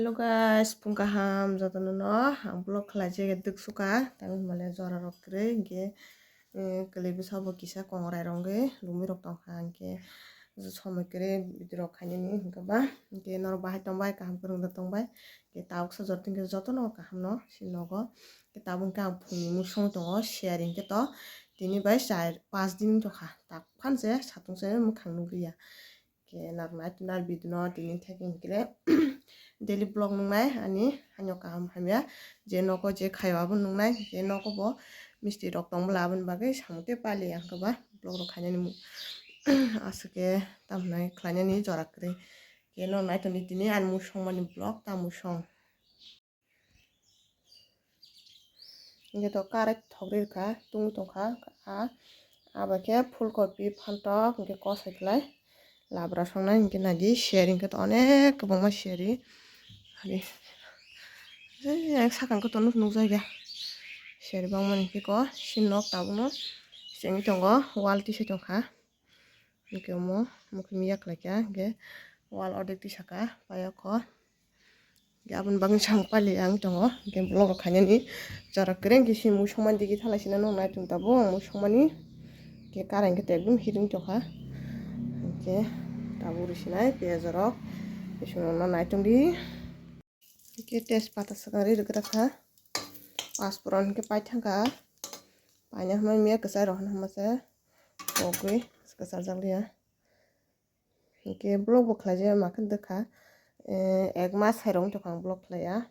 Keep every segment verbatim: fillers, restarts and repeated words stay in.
Hello guys, phung kaham jotono no ang vlog khlai je duk suka tang male jora rok kwrwi hinkhe, eh, kwlwi bwsa bo kisa kongrai rok wngwi lumi rok tongkha hinkhe somoi kwrwi video rok khainani hinkhe ba hinkhe norok bahai tongbai kaham kwrwng da tongbai hinkhe tabuk sa jora hinkhe jotono kaham no si nogo hinkhe tabuk hinkhe ang phungni mui song tongo siyar hinkhe to tini bai char pas din wngtokha tak phan se satung se mwkhang nukliya. Khe narwknai tunar video no tini theke hinkhe daily vlog nungnai ani ano kaham hamya je nogo je khaio abo nungnai je nogo bo misti rok tong bwla aboni bagwi samung tei pali ang khe ba vlog rok khainani aswk khe tamo hinai khlainani jora kwrwi khe no nai tongdi tini ani mui songmani vlog tamo song. Hinkhe to karai thok ri rwkha, tungwi tongkha. A, abo khe phulkopi, phantok, hinkhe kosoi khlai labra songnai, hinkhe naidi siyari, hinkhe to onek kwbangma siyari. Ari, ei, ang sakang khe to nuk-, nukjakya. Siyari bangmani hinkhe ko, si nok tabukno chengwi tongo, wall tisai tongkha. Hinkhe omo mokhe miya khlaikha, hinkhe wall ordek tisaka, payokho. Hinkhe aboni bagwi samung pali ang tongo, hinkhe vlog rok khainani jora kwrwi hinkhe si mui songmani digi thalai sina no naitung tabuk ang mui songmani, hinkhe kara hinkhe to ekdom hiring tongkha, hinkhe tabuk ri sinai piyaj rok, bisingo no naitung di. Hinkhe tejpata swkang ri rwgwra kha, pasporon hinkhe paithangkha, paina hwnmani miya kwchai rok hwnma se pogwi kwchajak liya. Hinkhe vlog bo khlaijak ma khe dwkha, eh, ek mas hai rok wngtokha ang vlog khlaiya.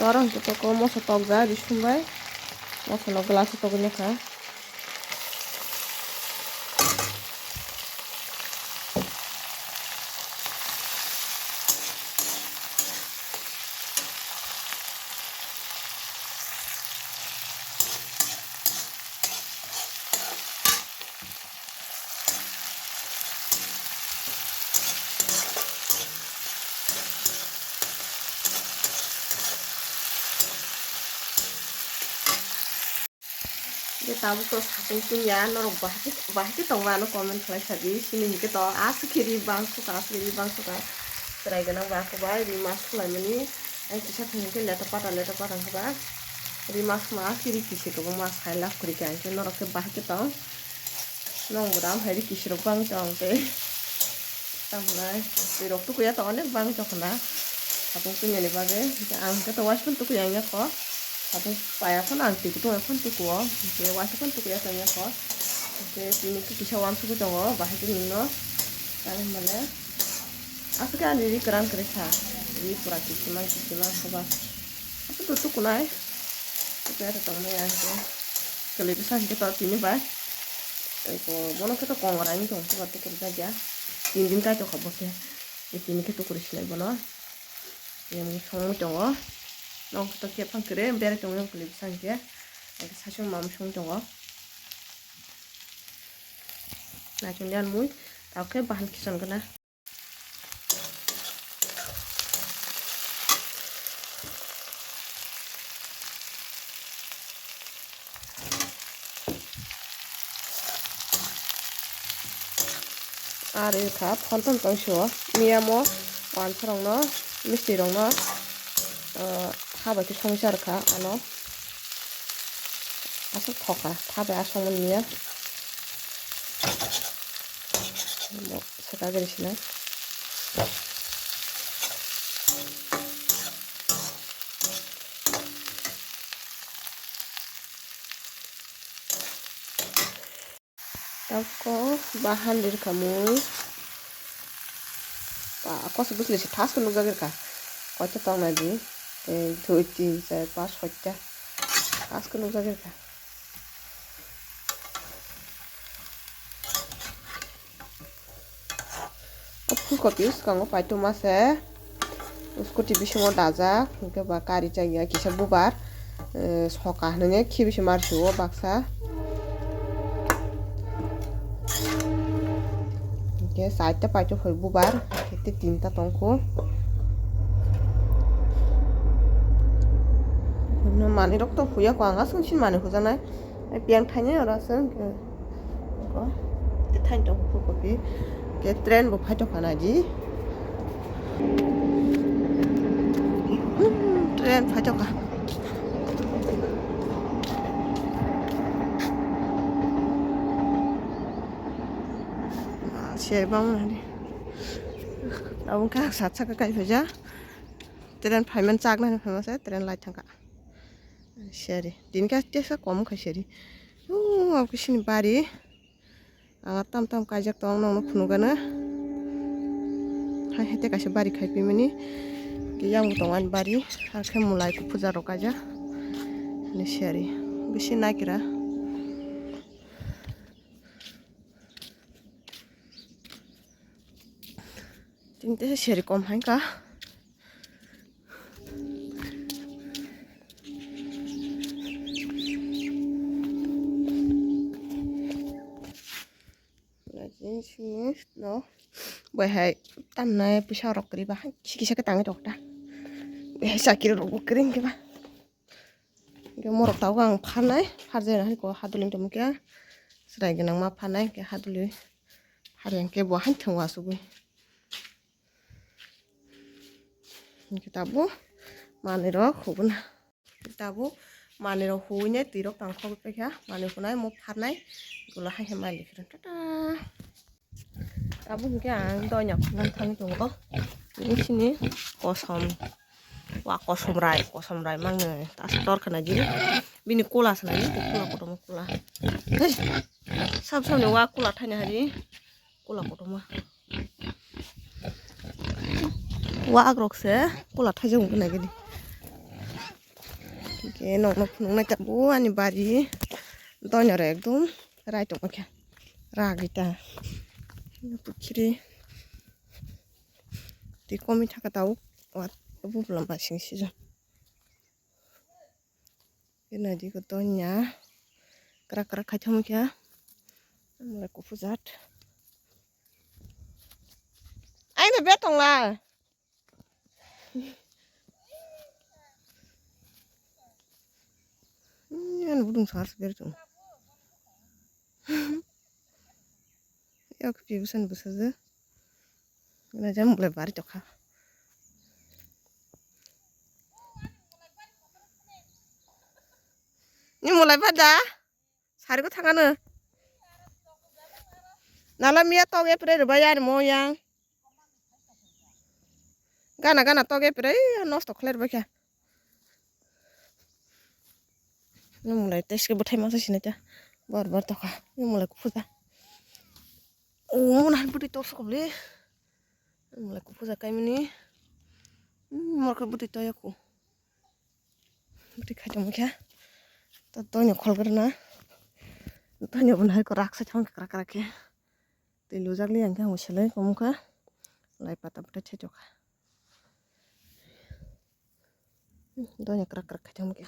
Oro hwnkhe toko moso tokjak, ri sumbai moso no glass o togwi nukha. Je tabuk to satung tungya, norok bahai khe, bahai khe tongma ano comment khlai sadi, sini hinkhe to aswk khe ri bangsuka, aswk khe ri bangsuka, chwrai gwnang ba kwbai ri mas khwlaimani, ang kisa thwng hinkhe leto pata, leto pata wngkha ba, ri mas ma aswk khe ri kisi kwbangma sai love kwrwi kha, hinkhe norok khe bahai khe tong. Nong bwdam hai ri kisirok bang tong tei. Tamo nai twi rok tukuya to onek bang tong khna. Satung tungya ni bagwi. Ang khe to waisa phano tukuya wngya kho. Satung paya phano ang twi kutung phano tukuo. Hinkhe waisa phano tukuya tongya kho. Hinkhe tini khe kisa wansugwi tongo. Bahai khe nino. Tamo mane. Aswk khe ani ri kwran kwrwi kha. Ri pura kichima kichima khe ba. Aswk to tukunai. Tukuya to tongmani ang khe. Kwlwi bwsa hinkhe to tini bai. Eko bono khe to kongra wngwi tong khe ba tukur jak ya. Tin din kaitor kha bo khe. Tini khe tukur sinai bono. Yang songwi tongo. Nong khe to khe phang kre berai tongwi kwlwi bwsa hinkhe. Sasung mam song tongo. Naising yan mui. Tao khe bahan kison gana. Ar rikha phonton tong sio miyamo wansa rokno misti rokno haba khe songwi charwkha ano aswk thokha thabai aswk manya. Saka gari sina. Tako bahan dirka mui. Ba, koso bwsle se thasko nukjagwi rwkha. Koita tong nai di. Tei dui, tin, char, pas, soita. Thasko nukjagwi rwkha. Kopi swkango paitoma se. Scooty bisingo dajak, hwnkhe ba kari chaya kisa bubar, eh, soka hinwi khibi se mar sio baksa. Hwnkhe side ta paito phai bubar, hwnkhe tinta tongkho. Manwi rok to huya ko, ang aswk sin manwi hujaknai. Ai, piyang thainai oro aswk, hwnkhe, ko, tei thaini tongo phulkopi. Ke train bo phai tongkha naidi. Hmm, train phai tongkha. Ah, se bang nani. Abo kha sat saka kai phaija. Train phaiman chaknani phaima se, train lai thangkha. Seri. Tini khe tesa kom kha seri. Uuu, abo khe sini bari. Ang tam tam kaijak tong nokno phunukgano. Hai hai tei kaisa bari khai pimani. Yang bo tongo ani bari. Hakhe mulai kuphur jaro kaijak. Ni seri. Bisi naikra. Tini tesa seri kom hai kha. No, bai hai tamnai puisa rok kwrwi ba hai kisa kisa khe tangwi rok ta. Bai hai sakiri rok bo kwrwi hwnkhe ba. Hwnkhe morok tabuk ang pharnai, pharjai hai ko hadulwi tongma khe chwrai gwnang ma pharnai hwnkhe hadulwi. Hari hwnkhe bo hai thwng uasugwi. Hwnkhe tabuk manwi rok hubuna. Tabuk manwi rok huinai twi rok tang khogwi paikha, manwi hunai mo pharnai, ulo hai hai mai likhe tata. Tabuk hwnkhe ang doina phunang thangwi tongo, bini sini kosom, wa kosom rai, kosom rai mangno ta tor khna di, bini kula swnai, kula kotorma kula, sab samni wa kula thaina hari, kula kotorma. Wagrok se kula thaijak wngkha nai gini. Hwnkhe nokno phunuknai tabuk ani bari doinora ekdom rai tongma khe ragwi ta. Pukhiri twi komwi thangkha tabuk wa bupla masing sijak. Khe naidi ko donya kwrak kwrak khai thangma khe. Amle kuphur jat. Aina be tongla. Yan budung sar ber tong. Yok pi busan busaje. Gana jam mulai bari tokha. Ni mulai pada. Sari ko thangano. Nala miya tok epre rwbai ani mo yang. Gana gana tok epre nosto khlai rwbai kha. Ni mulai teske bwthai masa sinai ta. Bar bar tokha. Ni mulai kuphur ta. O, mona han bwtwi tor sokole. Mole kuphur ja kaimani. Hmm, morkhe bwtwi toya ku. Bwtwi khai tongma khe. Ta toino kholgrana. Toino bo nahai ko raksa thang krak krak khe. Twi lujak li ang khe ang selai komo kha. Lai pata bwtwi thai tokha. Donya krak krak khai thangma khe.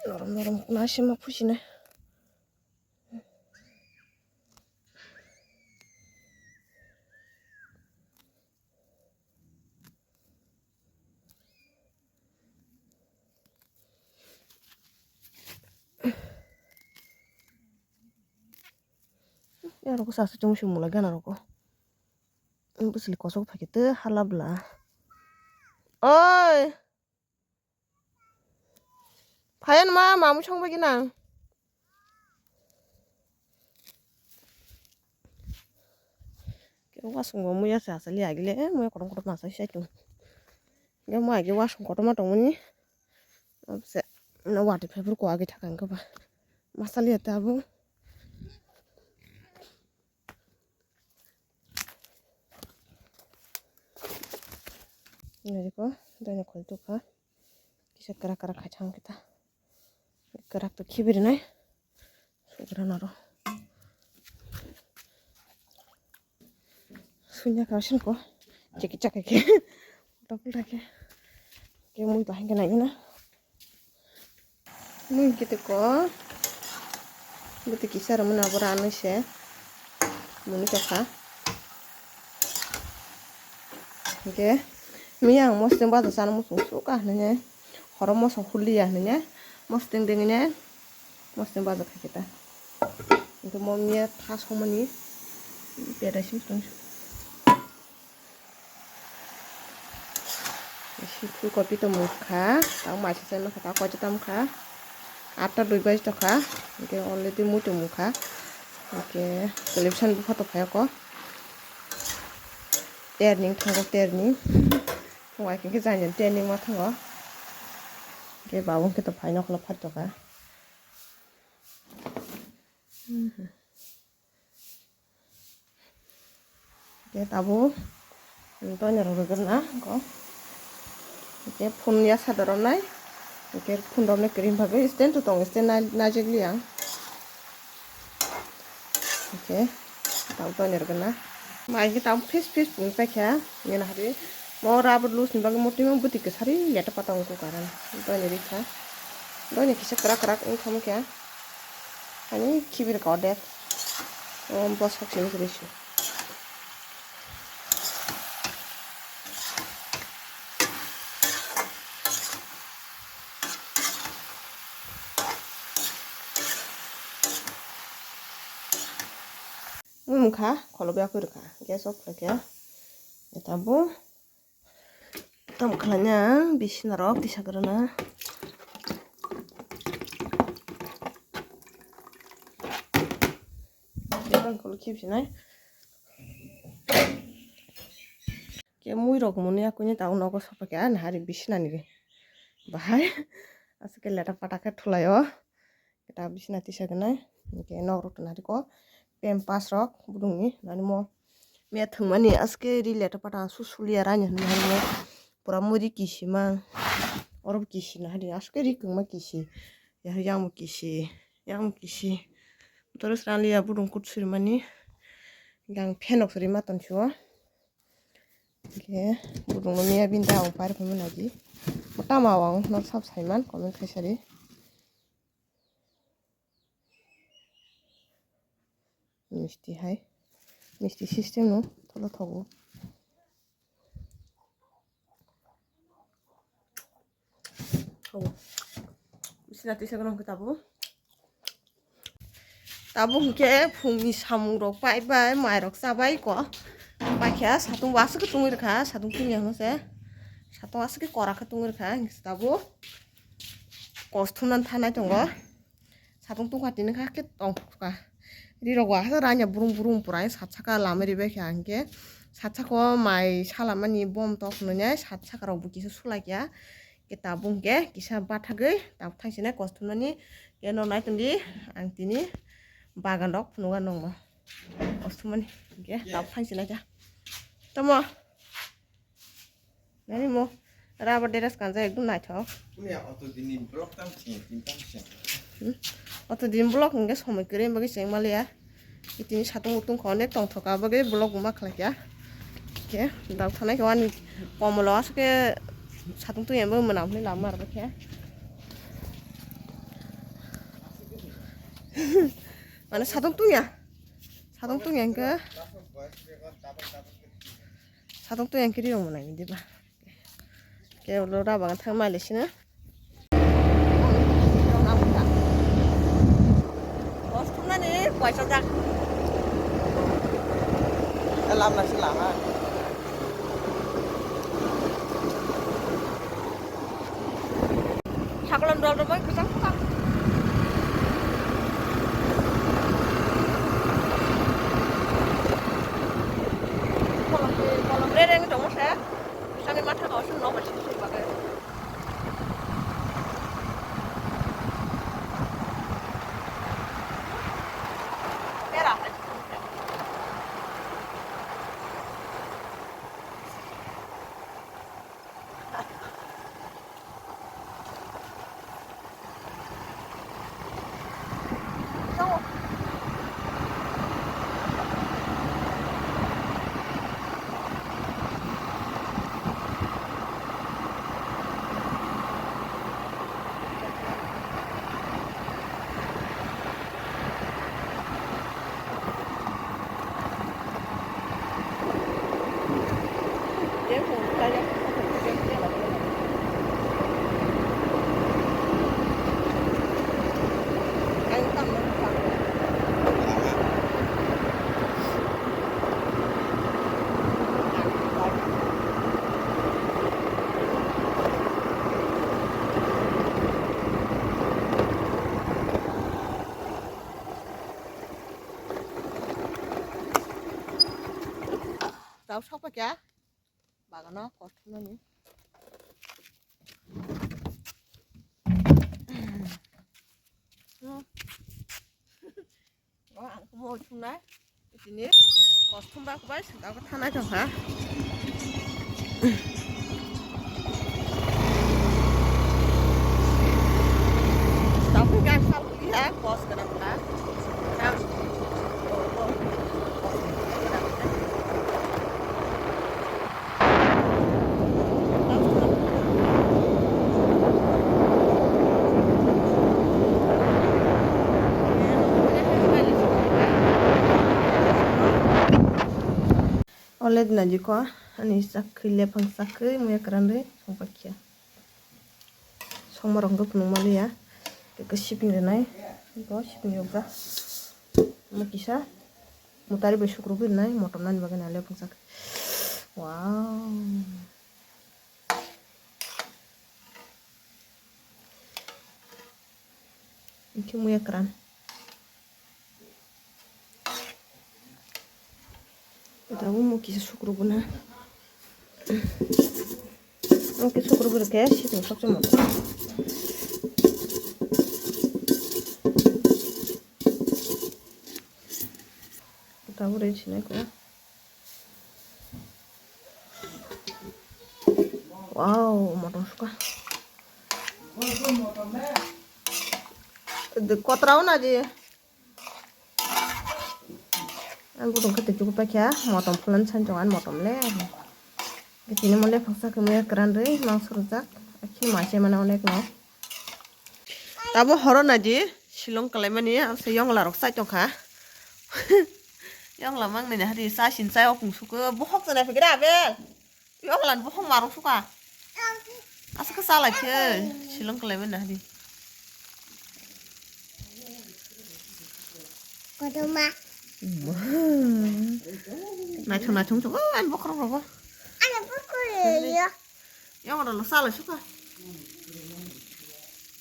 Norom norom kuna sima phusinai. Yarok sa sa chungsi mula gana roko. Bwswli kosok phaikhe tei hala bwla. Oi! Phayan ma, mamui song bagwi nang. Wasung bo muya se asali agile, muya kotom kotom asali sai tung. Ge mo age wasung kotom tongmani. Abse na wati phai phuru ko age thakang khe ba. Masali ata bo. Nai ko, dai na khol tukha. Kisa kara kara khai thang kita. Kara to khibiri nai. Sugra naro. Punya ka sini ko. Ceki ceki ke. Uta pulta ke. Ke mui bahai ke nai na. Mui kiti ko. Buti kisa rwmani abo rani se. Muni tokha. Hingke miya ang mosodeng baja chana muchung suka hinui, horo moso huliya hinui, mosodeng dengine mosodeng baja khaikhe ta. Hingke mo miya tha songmani bera simi tong. Isi phul kopi tongmung kha, tang maisa chai mankha, tang koita tamkha, atta dui baji tokha, hingke already mui tongmung kha, hingke television bupha tongphai ako. Terning thango, terning. Phung ai khe jani terning ma thango. Khe babung khe to phai nokla phat toka. Khe tabuk toini rok rwgwna ko. Khe phun ya sadorok nai. Khe phun rok nai krim bagwi stand to tong, stand nai, naijak liya. Oke, tau to ner gana. Mai ke tau fis fis pung paikha, ngen hari. Mo rubber loose ni bagwi mo twi mo buti kwsari leta pata wngkha karan. Doi ni rikha. Doi ni kisa kwrak kwrak wngkha mokhe. Ani khibir ka odek. O bosok simi simi su. Mui wngkha, kholo bai khe rwkha, gas off khlaikha. Tabuk tamo khlaina, bisina rok tisa kwrwna. Bebak kholo khibsinai. Khe mui rok muni akuni tau nogo sopha khe, ah, nahari bisina ni bahai. Aswk khe leta pata khe thulai o. Khe ta bisina tisa gwnai. Hingke nok rok tana riko. Pempas rok budung ni nani mo. Miya thwngmani aswk khe ri leta pata su suliya rani hinwi mo. Pura muri kisi ma. Oro kisi nahari aswk khe ri kwngma kisi. Yahya yang bo kisi. Yang bo kisi. Motor srang liya budung kut suri mani. Yang phenok suri ma tonsio. Hingke budung no miya bini da ang pair phai mani di. Mo tamo ang no sab saiman comment khaisari. Misti hai. Misti system no tholo thogo. Bisina tisa gwnang khe tabuk. Tabuk hwnkhe phungni samung rok pai bai, mai rok cha bai ko. Paikha satung bo aswk khe tungwi rwkha, satung tungya hwnse. Satung aswk khe kora khe tungwi rwkha, hwnkhe tabuk kos thumnani thanai tongo. Satung tungkha tini kha khe tongkha. Ri rok wa ha ranya brum brum pura sat saka lama ribai kha hwnkhe sat saka o mai salamani bom tok hwnwi sat saka rok bo kisa sulai kha. Khe tabuk hwnkhe kisa bathagwi tabuk thangsinai kos thumnani. Khe no nai tongdi ang tini bagan rok phunugo nongno. Kos thumani hwnkhe tabuk thangsinai kha. Tamo. Nani mo rubber dress kanjak ekdom naithok. Kuya auto dini block tam sing, tin tam sing. Hmm? Auto dini block hwnkhe somoi kwrwi bagwi cheng maliya. Itini satung utung kho onek tongthoka bagwi block bo ma khlai kha. Khe dal thanai khe ani komolo aswk khe satung twi embo mwnam hwnwi lama rw khe. Mane satung tungya. Satung tungya hwnkhe. Satung twi ang kiri rong manai diba. Ke ulo raba thang mai lesina. Bos thumnani paisa jak. Lam na sila ha. Saklam dol rok bai kwchang kwchang. Kolom, kolom re reng tongo se. Bisani matha kaisa nok bai sini bagwi. Pera. Sok pa kya? Bagano kosthumani. O ang kumo thumnai. Tini kosthum ba kubai saka ko thanai thangkha. Tapung kan sal kuliha kos kana kana. Oled na jiko ani sakhi lephang sakhi muya kwran ri songpakya. Songmarok wngkha phunukma liya. Tei khe sipni rwnai. Bo sipni rwkha. Omo kisa. Mutari bai sukrubwi rwnai. Motom nani bagwi nai le phungsa khe. Wow. Hwnkhe muya kwran. Tabuk mo kisa sukrubuna. Mo kisa sukrubuna khe sitong sokse mo. Tabuk rei sinai ko. Wow, motom suka. Kotra na je. Ang budong khe twi chuku paikha, motom phulan san chong ani motom le. Tini mo le phangsa khe muya kwran rwi mangso rwjak, akhi mase mana onek no. Tabo horo naji silong kalaimani, ase yongla rok chai tongkha. Yongla mang nini hari chai sin chai okung suku, bohok chana phaikhe abel. Yonglan bohong marok suka. Aswk khe chalai khe silong kalaimani nahadi. Kodoma. Naithok naithok chuk, oh, ani bokhorok rogo. Ani bokhorok yo. Yonglan lo chalai suka.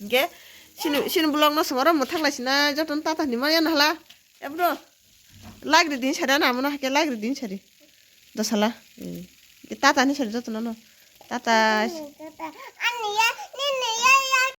Ge, sini, sini vlog no sumaro mwthang lai sina, joto no tata ni maya nahla. Ebro. Lagri din sari na, mano hake lagri din sari. Dosala. Hmm. Tata ni sari joto no. Tata. Ani ya, ni, ni ya, ya.